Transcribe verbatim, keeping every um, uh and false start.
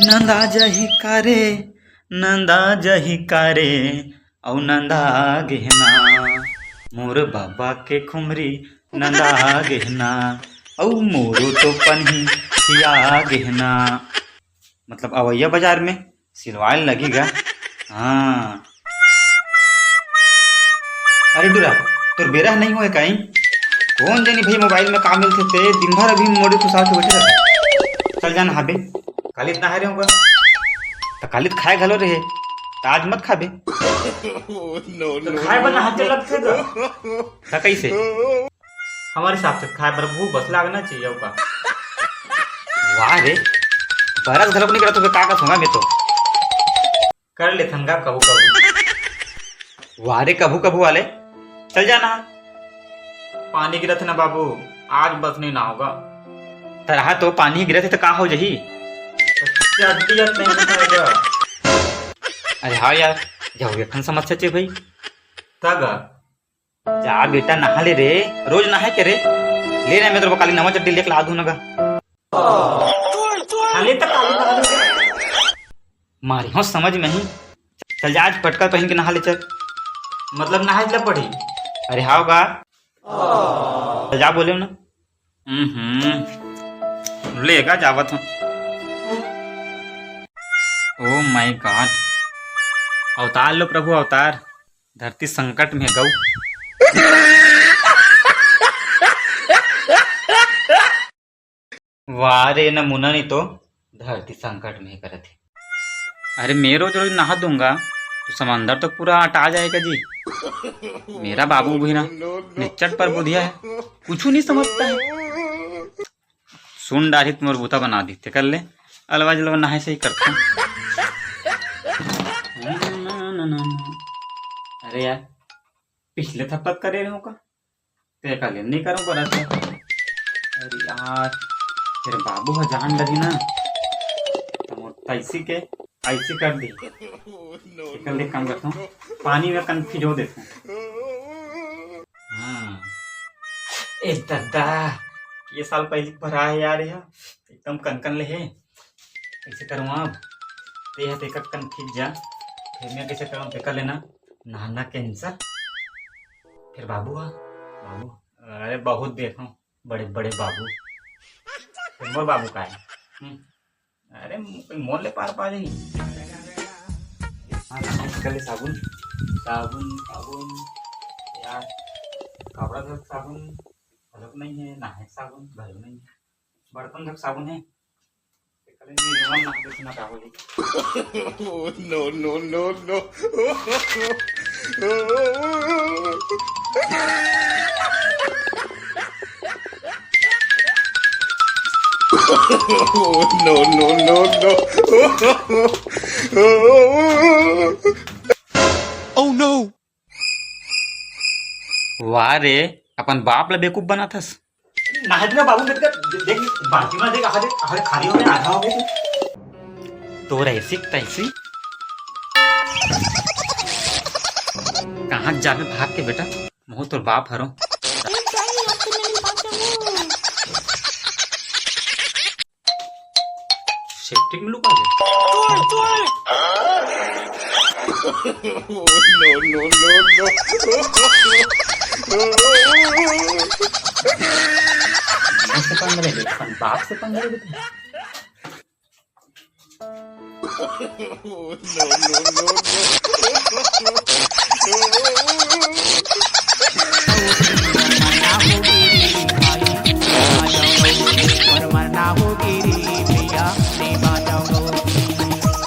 नंदा जही कारे, नंदा जही कारे, अउ नंदा गेहना। मोर बाबा के खुमरी नंदा गेहना, अउ मोरो तो पनही सिया गेहना। मतलब अवैया बाजार में सिलवाए लगी गा। हाँ। अरे डुरा, तोर बेरा नहीं होए काई? कौन जानी भाई मोबाइल में का मिलथे ते, दिन भर अभी मोड़ी खुसा के बैठे रहता। चल जा नहाबे। काली नहाए रहे होगा। त काली त खाए घलो रहे, त आज मत खाबे। तो खाए बर नहाते लगथे गा। त कैसे? हमर हिसाब से खाए बर भूख बस लागना चाहिए, अउ का? वाह रे, बरस घलोक नहीं करत होबे, का का सोंगा में तो। कर लेथन गा कभू कभू। वाह रे, कभू कभू वाले, चल जाना। पानी गिरत हे ना बाबू, आज बस नहीं नहाओगा। तरहा तो पानी गिरत हे तो का हो जही? चड्डी अत नहीं नहाएगा। अरे हाँ यार, जाओ, एखन समस्या चे भाई। तगा। जा बेटा, नहा ले रे, रोज नहाए के रे। ले रे, मैं तेरे को काली नवा चड्डी लेके ला दूं ना गा। खाली तो काली नहा ले। मारी हो समझ में ही। चल जा, आज पटका पहन के नहा ले चल। मतलब नहाए ला पड़ी? अरे हाँ गा। चल जा बोले ना। हम्म, लेगा जावत हूँ। Oh my God, अवतार लो प्रभु अवतार, धरती संकट में गऊ। वाह रे नमूना, नहीं तो धरती संकट में ही करत हे। अरे मैं रोज रोज नहा दूंगा तो समंदर तो पूरा अटा जाएगा जी। मेरा बाबू भी ना निच्चट पर बुधिया है, कुछ नहीं समझता है। सुन डारी त मोर बूता बना दी, ते कर ले। अलवा जलवा नहाए से ही करता। अरे यार, पिछले थप्पत करे रहे का? ते का ले नहीं करूं बरस। अरे यार, तेरे बाबू ह जान लगी ना, तो मोर तैसी के ऐसी कर दी। एकर ले काम करता हूँ, पानी में कन फिजो देता हूँ। हाँ। ए दादा, ये साल पहली भरा है यार, यह एकदम कनकन ले है। कैसे करूँ अब? ते है तेकर कन खींच जा, फिर मैं कैसे करूँ तेकर लेना नहाना कैंसर। फिर बाबू हा, बाबू, अरे बहुत देखो, बड़े बड़े बाबू। फिर मोर बाबू का है? हम्म। अरे कोई मोर ले पार पा जाही। हाँ, हाँ, कर ले साबुन, साबुन, साबुन। यार, कपड़ा धोए के साबुन घलोक नहीं है, नहाए के साबुन घलोक नहीं है, बर्तन धोए के साबुन है। No, no, no, no. No, no, no, no. Oh no. वाह रे, अपन बाप ला बेवकूफ बनाथस। नहाए ना बाबू, देख, देख, बाल्टी में देख, आहा देख, आहा खाली हो गया, आधा हो गया। तोर ऐसी तैसी। कहाँ जाबे भाग के बेटा, महूँ तोर बाप हरो। सेप्टिक में लुका दे। No, no, no, no. बाप से पंगा ले, बाप से पंगा ले। No, no, no, no.